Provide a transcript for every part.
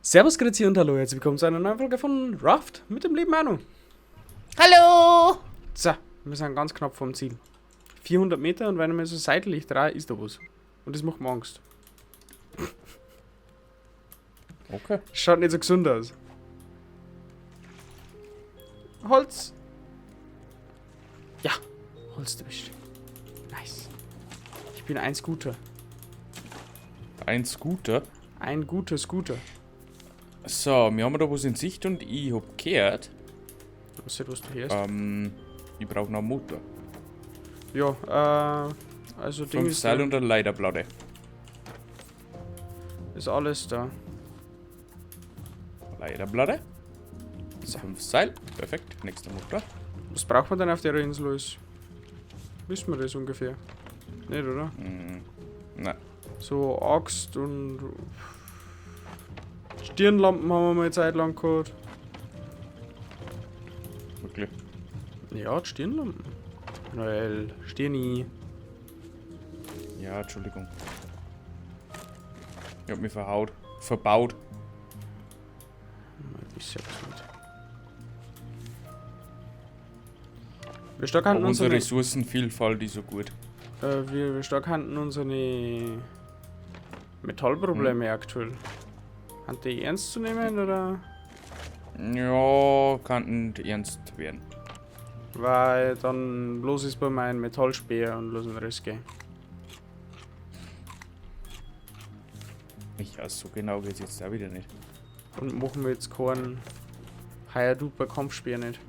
Servus, Grüezi und hallo, herzlich willkommen zu einer neuen Folge von Raft mit dem lieben Manu. Hallo! So, wir sind ganz knapp vom Ziel. 400 Meter und wenn ich mir so seitlich drehe, ist da was. Und das macht mir Angst. Okay. Schaut nicht so gesund aus. Holz! Ja, Holz, du bist. Nice. Ich bin ein Scooter. Ein Scooter. Ein guter Scooter. So, wir haben da was in Sicht und ich hab gehört, Was ist, was du hörst? Ich brauche noch einen Motor. Ja, also Ding 5 ist Seil da. und eine Leiterplatte. Ist alles da. Leiterplatte. So. 5 Seil. Perfekt. Nächster Motor. Was braucht man denn auf der Insel alles? Wissen wir das ungefähr? Nicht, oder? Nein. So Axt und Stirnlampen haben wir mal eine Zeit lang gehabt. Wirklich? Ja, die Stirnlampen. Noel, Stirni. Ja, Entschuldigung. Ich hab mich verhaut. Verbaut. Ich sag es nicht. Wir stark handeln Aber unsere unsere Ressourcenvielfalt ist so gut. Wir stark handeln unsere Metallprobleme aktuell. Haben die ernst zu nehmen, oder? Ja, kann nicht ernst werden. Weil dann los ist bei meinem Metallspeer und los den Rest gehen. Ja, so genau geht's jetzt auch wieder nicht. Und machen wir jetzt keinen Higher-Duper Kampfspeer nicht.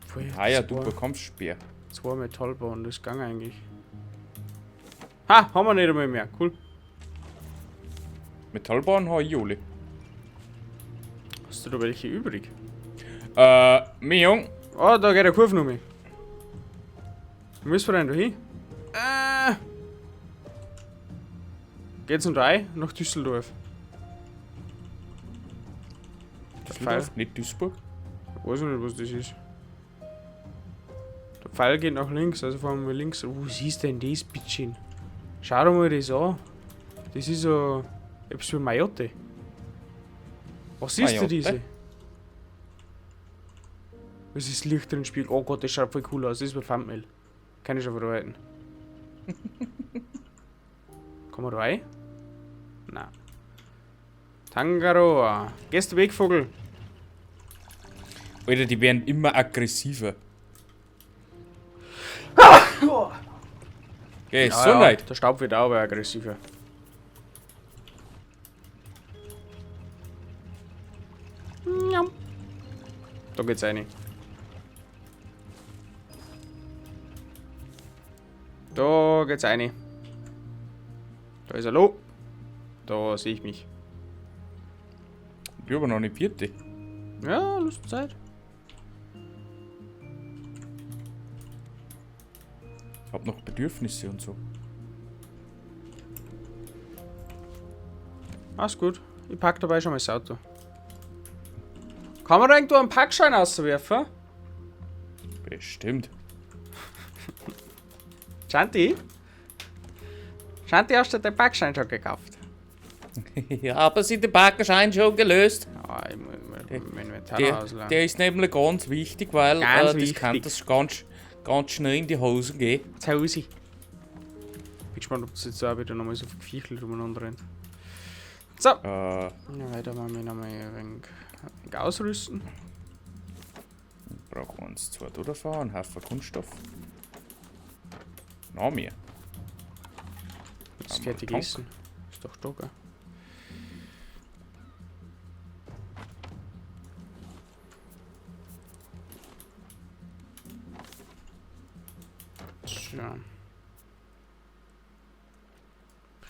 Voll, Higher-Duper Kampfspeer. 2 Metallbahnen, das ging eigentlich. Ha, haben wir nicht einmal mehr. Cool. Metallbahn habe ich alle. Hast du da welche übrig? Mein Jung. Oh, da geht der Kurve noch mehr. Wo müssen wir denn da hin? Geht's noch rein? Nach Düsseldorf. Düsseldorf? Nicht Duisburg? Ich weiß nicht, was das ist. Der Pfeil geht nach links, also fahren wir links. Oh, was ist denn das, bitteschön? Schau dir mal das an. Das ist so etwas wie Mayotte. Was ist denn Mayotte? diese? Was ist Licht drin spielt? Oh Gott, das schaut voll cool aus. Das ist bei Thumbnail. Kann ich schon verarbeiten. Kann man da rein? Nein. Tangaroa. Gehst du weg, Vogel? Alter, die werden immer aggressiver. Okay, Ja, Gesundheit. ja, der Staub wird auch aber aggressiver. Ja. Da geht's rein. Da geht's rein. Da ist er. Hallo. Da sehe ich mich. Ich hab noch eine vierte. Ja, Lust Zeit. Ich hab noch Bedürfnisse und so. Alles gut. Ich pack dabei schon mal das Auto. Kann man da irgendwo einen Parkschein auswerfen? Bestimmt. Shanti? Shanti, hast du den Parkschein schon gekauft? Ja, aber sie den Parkschein schon gelöst. Ja, ich muss mir mein Inventar ausleihen. Der ist nämlich ganz wichtig, weil, Ganz das wichtig. kann das ganz, ganz schnell in die Hose gehen. Zu Hause. Bin gespannt, ob das jetzt auch wieder nochmal so viel Gefichel umeinander rennt. So. Ja, weiter machen wir nochmal ein wenig ausrüsten. Brauchen wir uns 2 da davon, einen Haufen Kunststoff. Noch mehr. Das Haben wir fertig Tank? essen. Ist doch da, gell? So.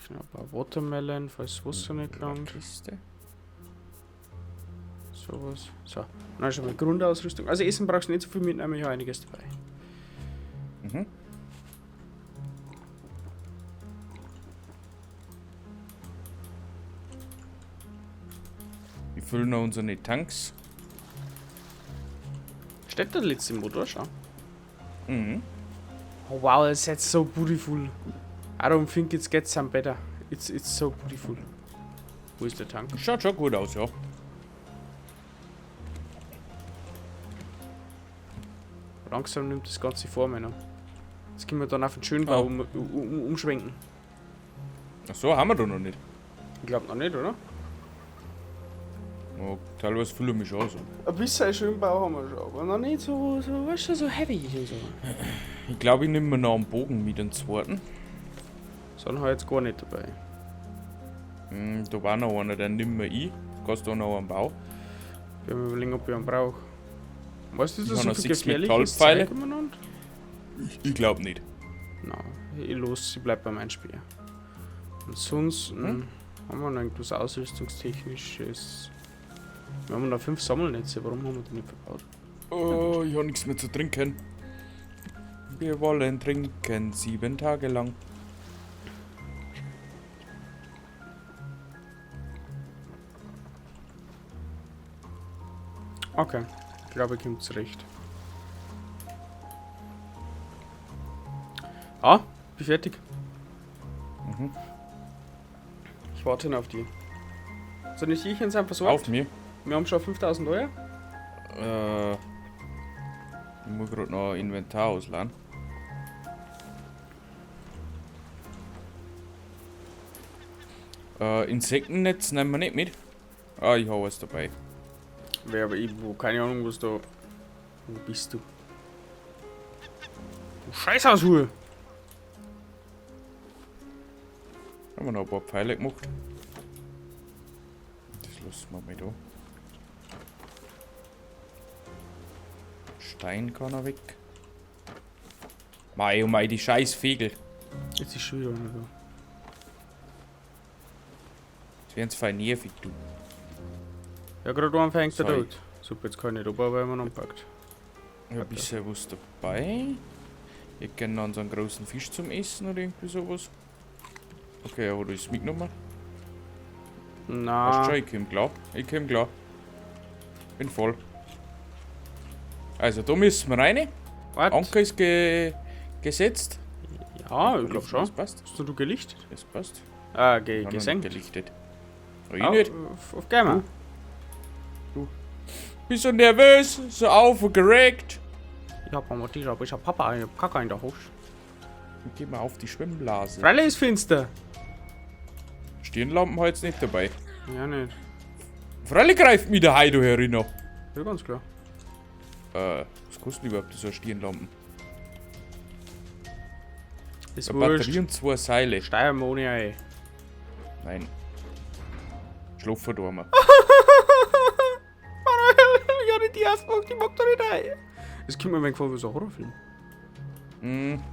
Ich noch ein paar Watermelon, falls das Wasser nicht langt. Kiste. Sowas. So, dann schon mal Grundausrüstung. Also Essen brauchst du nicht so viel mitnehmen, ich habe einiges dabei. Wir füllen noch unsere Tanks. Steht der letzte Motor schon? Mhm. Oh wow, das ist jetzt so beautiful. I don't think it gets some better. It's so beautiful. Wo ist der Tank? Schaut schon gut aus, ja. Langsam nimmt das Ganze Form an. Jetzt können wir dann auf den Schönbau umschwenken. Ach so, haben wir da noch nicht. Ich glaub noch nicht, oder? Ja, teilweise fühle ich mich schon so. Ein bisschen Schönbau haben wir schon, aber noch nicht so, weißt du, so heavy und so. Ich glaube, ich nehme mir noch einen Bogen mit, den zweiten. So einen habe ich jetzt gar nicht dabei. Da war noch einer, den nehmen wir ich. Kannst du auch noch einen Bau. Ich werde mir überlegen, ob ich einen brauche. Weißt du, ist Ich das hab so noch viel sechs gefährliches Metallpfeile. Zeug umeinander? Ich glaube nicht. Nein, ich los, ich bleib bei meinem Speer. Und sonst haben wir noch irgendwas Ausrüstungstechnisches. Wir haben noch 5 Sammelnetze, warum haben wir die nicht verbaut? Oh, ich hab nichts mehr zu trinken. Wir wollen trinken 7 Tage lang. Okay, ich glaube, ich komme zurecht. Ah, bin fertig. Ich warte noch auf die. So, die Tierchen sind versorgt. Auf mir. Wir haben schon 5000 Euro. Ich muss grad noch ein Inventar ausladen. Insektennetz nehmen wir nicht mit. Ah, ich hab was dabei. Wer, aber ich, wo, keine Ahnung, was da. Wo bist du? Du Scheißhaushuhe! Haben wir noch ein paar Pfeile gemacht. Das lassen wir mal da. Stein kann er weg. Mei, oh mei, die scheiß Fegel. Jetzt ist schon wieder einer da. Jetzt werden's fein nervig, du. Ja, gerade anfängt der Sorry. Tod. Super, jetzt kann ich nicht runter, weil man anpackt. Ich hab bisher was dabei. Ich gerne noch unseren großen Fisch zum Essen oder irgendwie sowas. Okay, aber du ist mitgenommen. Na. Passt schon, ich komm klar. Ich komm klar. Bin voll. Also, da müssen wir rein. What? Anker ist gesetzt. Ja, ich glaub schon. Das passt. Hast du gelichtet? Das passt. Ah, Ich hab noch nicht gesenkt. Gelichtet. Ich Ah, nicht. Auf Gamer. Du. Bist so nervös, so aufgeregt. Ich hab einmal die, aber ich hab Papa, ich hab Kacke in der Hose. Geh mal auf die Schwimmblase. Freilich ist finster. Stirnlampen halt jetzt nicht dabei. Ja, nicht. Freilich greift mich der Heido herinner. Ja, ganz klar. Was kostet überhaupt so eine Stirnlampen? Ist Eine wurscht. Batterie und 2 Seile. Steiermoni, ey. Nein. Schlafen da mal. Ja, die aufgemacht, ich mag da nicht rein. Das kommt mir ein wenig vor wie so ein Horrorfilm. Hm.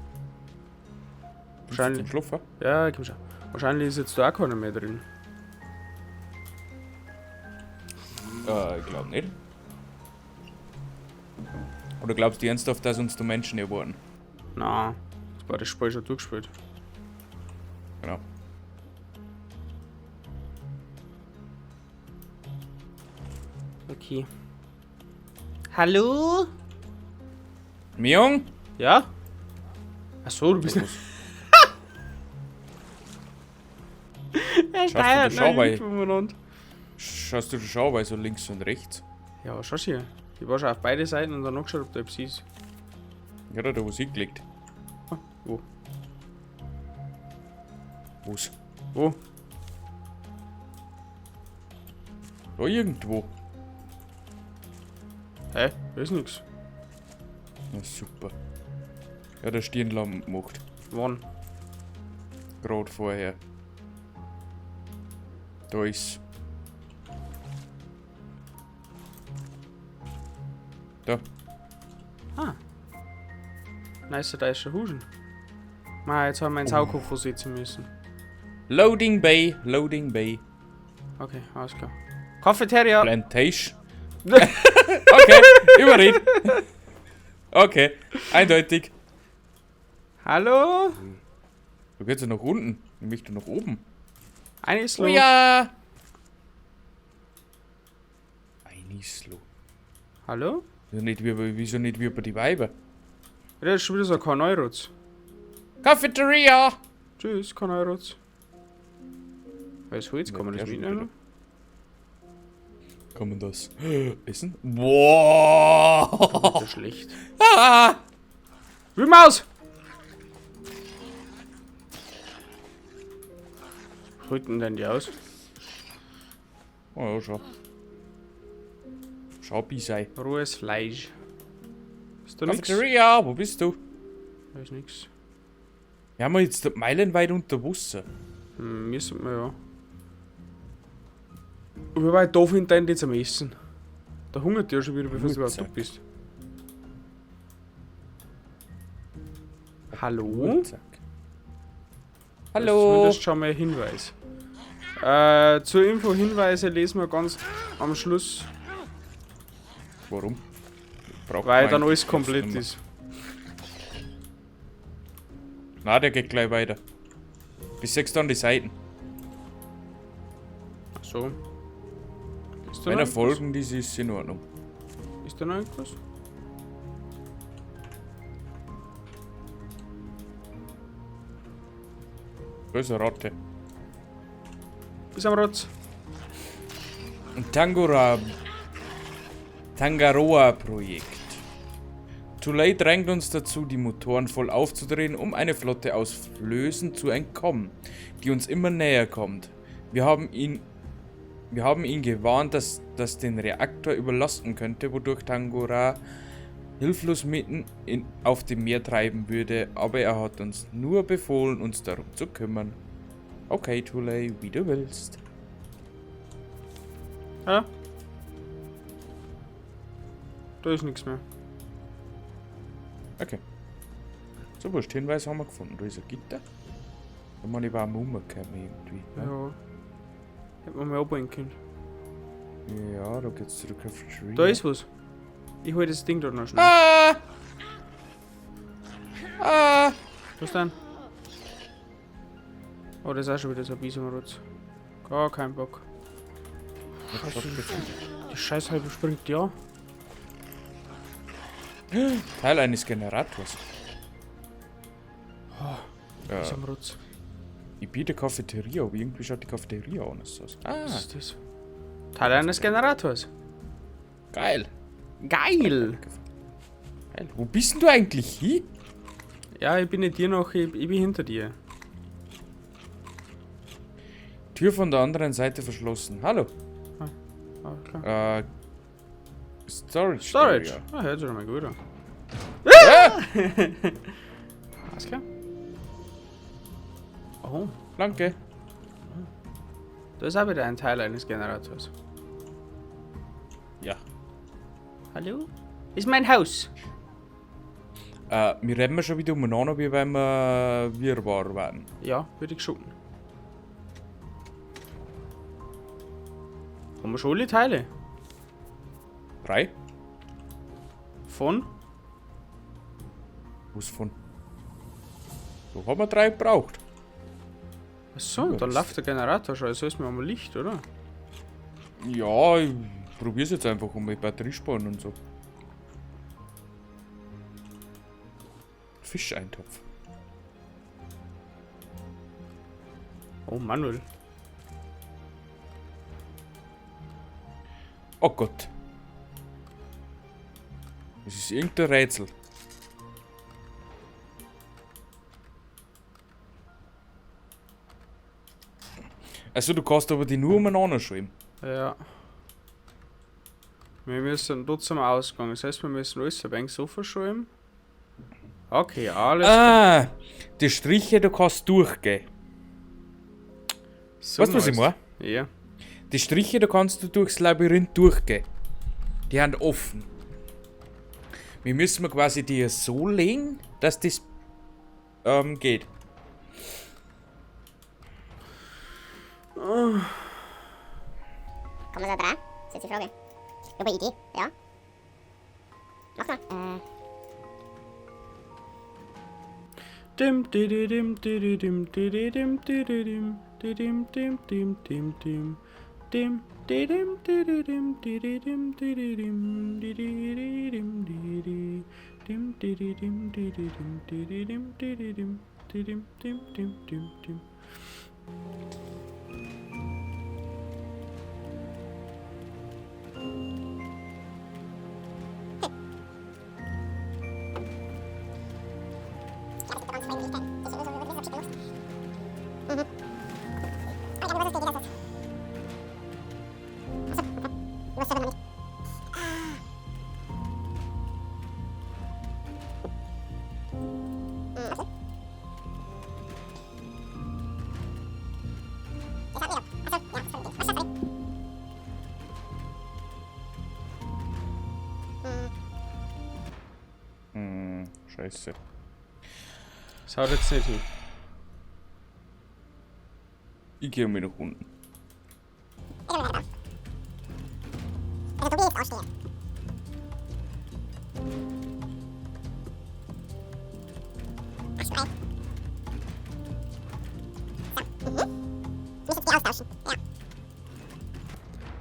Wahrscheinlich. Den Schlafen? Ja, ich komm schon. Wahrscheinlich ist jetzt da auch keiner mehr drin. Ich glaub nicht. Oder glaubst du ernsthaft, dass uns die Menschen erwarten? Na, das war das Spiel schon durchgespielt. Genau. Okay. Hallo? Miong? Ja? Achso, du bist. Er Schaust du da steuert schon bei- nicht umeinander. Schaust du da schon bei so links und rechts? Ja, schau hier. Ich war schon auf beide Seiten und dann noch geschaut, ob da etwas ist. Ja, da, wo sie gelegt. Ah, wo? Wo's? Wo? Da irgendwo. Hä? Da ist nix. Na super. Ja, der Stirnlampen gemacht. Wann? Gerade vorher. Da ist. Da. Ah. Nice, da ist schon Huschen. Ma, jetzt haben wir einen Saukoffer setzen müssen. Loading Bay, Loading Bay. Okay, alles klar. Cafeteria! Plantation. Okay, überred. Okay, eindeutig. Hallo? Du gehst ja nach unten. Ich möchte nach oben. Ein ist Oh ja! Ein Islo. Hallo? Wieso nicht wie bei die Weiber? Ja, das ist schon wieder so kein Eurotz. Cafeteria! Tschüss, kein Eurotz. Weil es Holz, kann man das mitnehmen? Kann man das essen? Boah! Das ist ja schlecht. Ah! Wühlmaus! Was holt denn die aus? Oh ja, schau. Schau, Bisei. Rohes Fleisch. Ist da nix? Cafeteria, wo bist du? Da ist nix. Wir haben jetzt meilenweit unter Wasser. Hm, müssen wir ja. Wie weit da finden denn die zum Essen? Da hungert ja schon wieder, bevor du überhaupt da bist. Hallo? Hallo? Zumindest schon mal ein Hinweis. Zur Info, Hinweise lesen wir ganz am Schluss. Warum? Braucht Weil dann alles komplett ist. Na, der geht gleich weiter. Bis sechs dann die Seiten. Ach so. Ist da Wenn noch er folgen, das ist in Ordnung. Ist da noch irgendwas? Da ist eine Ratte. Ist am Rotz. Tangaroa-Projekt. Tulay drängt uns dazu, die Motoren voll aufzudrehen, um eine Flotte aus Flößen zu entkommen, die uns immer näher kommt. Wir haben ihn gewarnt, dass das den Reaktor überlasten könnte, wodurch Tangora hilflos mitten auf dem Meer treiben würde, aber er hat uns nur befohlen, uns darum zu kümmern. Okay, Tulay, wie du willst. Ja. Da ist nichts mehr. Okay. So, wurscht, Hinweis haben wir gefunden. Da ist ein Gitter. Da man die warme umgekommen irgendwie. Ne? Ja. Hätten wir mal abholen können. Ja, da geht's zu der Cafeteria. Da ist was. Ich hol das Ding da noch schnell. Ah! Ah! Was denn? Oh, das ist auch schon wieder so ein Bisonrotz. Gar kein Bock. Scheiße. Die Scheißhalbe springt ja. Teil eines Generators. Oh, ja. Bisonrotz. Ich biete Cafeteria, aber irgendwie schaut die Cafeteria anders aus. Ah. Was ist das? Teil eines Generators. Geil. Geil! Geil. Wo bist denn du eigentlich hin? Ja, ich bin nicht dir noch, ich bin hinter dir. Tür von der anderen Seite verschlossen. Hallo. Ah, klar. Storage. Storage. Area. Ah, hört sich schon mal gut an. Ah! Alles klar. Oh. Danke. Da ist auch wieder ein Teil eines Generators. Ja. Hallo? Ist mein Haus. Wir reden schon wieder umeinander, wie wenn wir Wirrwarr waren. Ja, würde ich schon. Haben wir schon alle Teile? 3? Von? Was von? Da haben wir 3 gebraucht. Achso, da läuft der Generator schon. Also ist mir einmal Licht, oder? Ja, ich probier's jetzt einfach um mit Batterie sparen und so. Fischeintopf. Oh, Manuel. Oh Gott. Das ist irgendein Rätsel. Also du kannst aber die nur umeinander schreiben. Ja. Wir müssen dort zum Ausgang. Das heißt, wir müssen alles ein wenig so verschreiben. Okay, alles klar. Ah, die Striche, du kannst durchgehen. So, weißt du, was ich meine? Ja. Die Striche, da kannst du durchs Labyrinth durchgehen. Die sind offen. Wir müssen quasi die so legen, dass das geht. Oh. Kann man da dran? Das ist jetzt die Frage. Ich habe eine Idee, ja. Mach mal. Dim di di dim di di dim di di dim di di dim di dim dim dim dim dim dim di dim di di dim di di dim di di dim di di dim di di dim di di dim di di dim di di dim di di dim di dim dim dim dim dim. Scheiße. Das haut jetzt nicht hin. Ich gehe mal nach unten.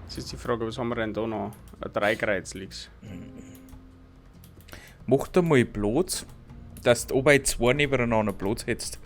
Jetzt ist die Frage, was haben wir denn da noch? Ein Dreikreuz liegt. Mach da mal Platz, dass du oben zwei nebeneinander Platz hättest.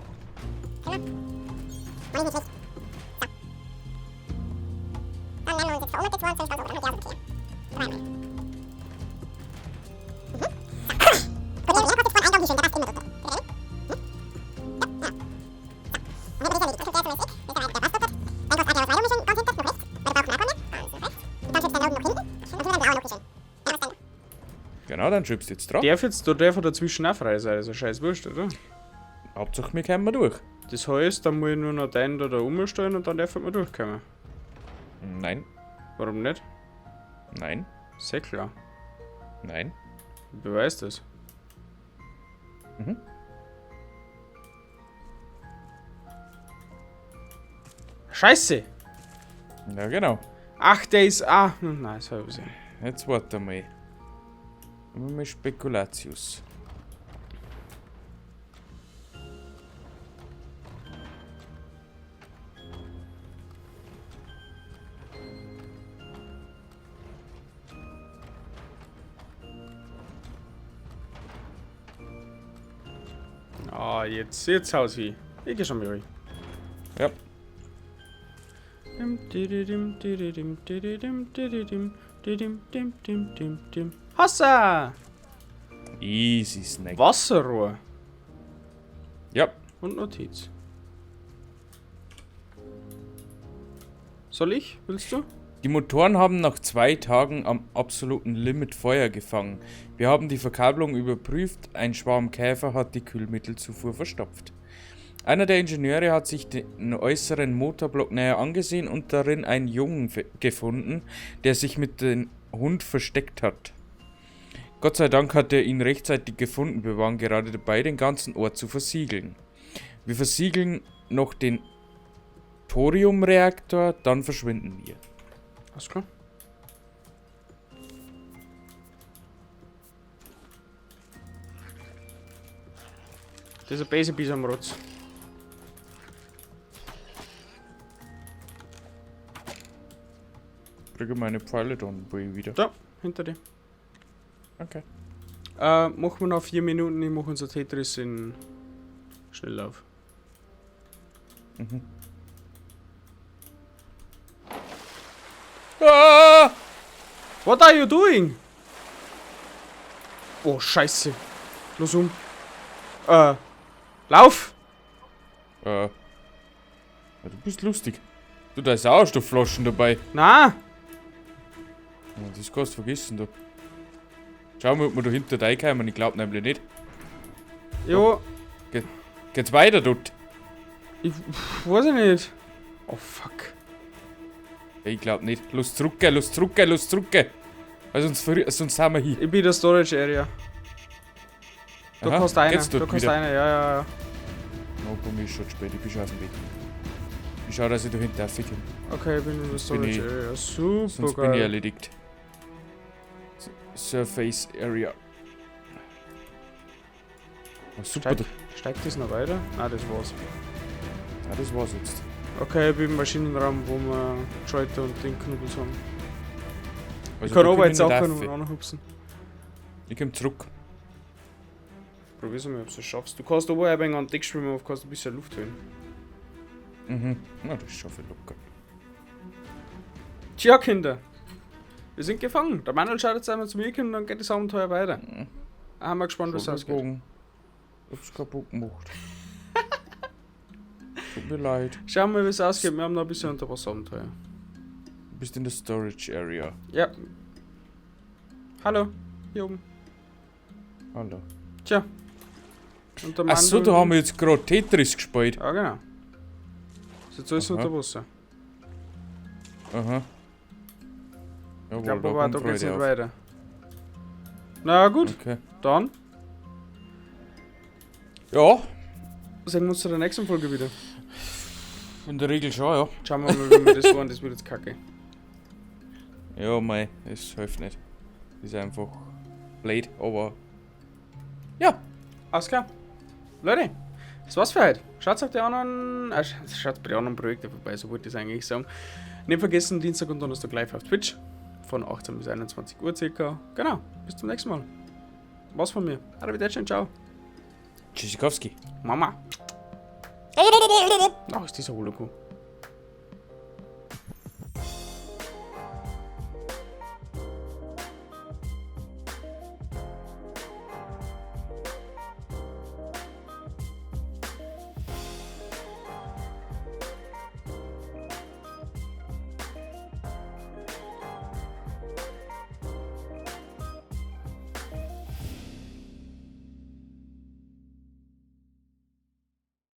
Genau, dann schiebst du jetzt drauf. Darf jetzt, da darf er dazwischen auch frei sein, ist ja scheiß wurscht, oder? Hauptsache, wir kommen durch. Das heißt, dann muss ich nur noch den da umstellen und dann darf man durchkommen. Nein, Warum nicht? nein, Sehr klar. nein. Beweist das. Mhm. Scheiße! Ja, genau. Ach, der ist. Ah, nein, das hab ich gesehen. Jetzt warte mal. Mal Spekulatius. Ah, jetzt haus ich. Ich geh schon mal rein. Ja. Hossa! Easy Snack. Wasserrohr Ja. und Notiz. Soll ich? Willst du? Die Motoren haben nach 2 Tagen am absoluten Limit Feuer gefangen. Wir haben die Verkabelung überprüft. Ein Schwarm Käfer hat die Kühlmittelzufuhr verstopft. Einer der Ingenieure hat sich den äußeren Motorblock näher angesehen und darin einen Jungen gefunden, der sich mit dem Hund versteckt hat. Gott sei Dank hat er ihn rechtzeitig gefunden. Wir waren gerade dabei, den ganzen Ort zu versiegeln. Wir versiegeln noch den Thoriumreaktor, dann verschwinden wir. Alles klar. Das ist ein Basic am Rotz. Kriege meine Pfeile dann wieder. Da, hinter dir. Okay. Machen wir noch 4 Minuten, ich mache unser Tetris in Schnelllauf. Mhm. Ah! What are you doing? Oh, Scheiße. Los um. Lauf! Ja, du bist lustig. Du, da ist Sauerstoffflaschen dabei. Na! Ja, das kannst du vergessen, du. Schau mal, ob wir da hinter dir kommen. Ich glaub nämlich nicht. Jo. Geht's weiter dort? Ich weiß ich nicht. Oh, fuck. Ich glaub nicht. Los zurück, los zurück, los zurück. Weil sonst sind wir hier. Ich bin in der Storage Area. Da Aha, kannst du einer. geht's dort Da kannst wieder? einer, ja, ja, ja. Oh, bei mir ist schon spät. Ich bin schon auf dem Weg. Ich schau, dass ich da hinten raufkomme. Okay, ich bin in der Storage Area. Super Sonst geil. bin ich erledigt. Surface Area. Oh, super. Steigt das noch weiter? Nein, das war's. Ja, das war's jetzt. Okay, ich bin im Maschinenraum, wo wir Schalter und den Knubbels haben. Also, Ich kann da aber komm jetzt ich auch nicht können rauf. und anhupsen. Ich komm zurück. Probier's mal, ob du es schaffst. Du kannst aber ein wenig an den Deck schwimmen, auf kannst ein bisschen Luft holen. Mhm. Na, das ist schon viel locker. Tja, Kinder. Wir sind gefangen. Der Manuel schaut jetzt einmal zu mir und dann geht das Abenteuer weiter. Mhm. Da haben wir gespannt, was ausgeht. Entschuldigung. Ich hab's kaputt gemacht. Tut mir leid. Schauen wir mal, wie es ausgeht. Wir haben noch ein bisschen Unterwasserabenteuer. Du bist in der Storage Area. Ja. Hallo. Hier oben. Hallo. Tja. Und der Achso, da haben wir jetzt gerade Tetris gespielt. Ja, genau. Ist jetzt alles Aha. unter Wasser. Aha. Jawohl, Ich glaube da aber, kommt da geht's Freude nicht auf. weiter. Na gut, Okay. dann Ja, sehen wir uns zu der nächsten Folge wieder. in der Regel schon, ja. Schauen wir mal, wie wir das fahren, das wird jetzt kacke. Ja, mei, es hilft nicht. Ist einfach blöd, aber. Ja, Alles klar. Leute, das war's für heute. Schaut auf die anderen. Schaut bei den anderen Projekten vorbei, so wollte ich es eigentlich sagen. Nicht vergessen, Dienstag und Donnerstag live auf Twitch. Von 18 bis 21 Uhr circa. Genau, bis zum nächsten Mal. Was von mir. Arrivederci und ciao. Tschüssikowski. Mama. Ach, ist dieser Holoku.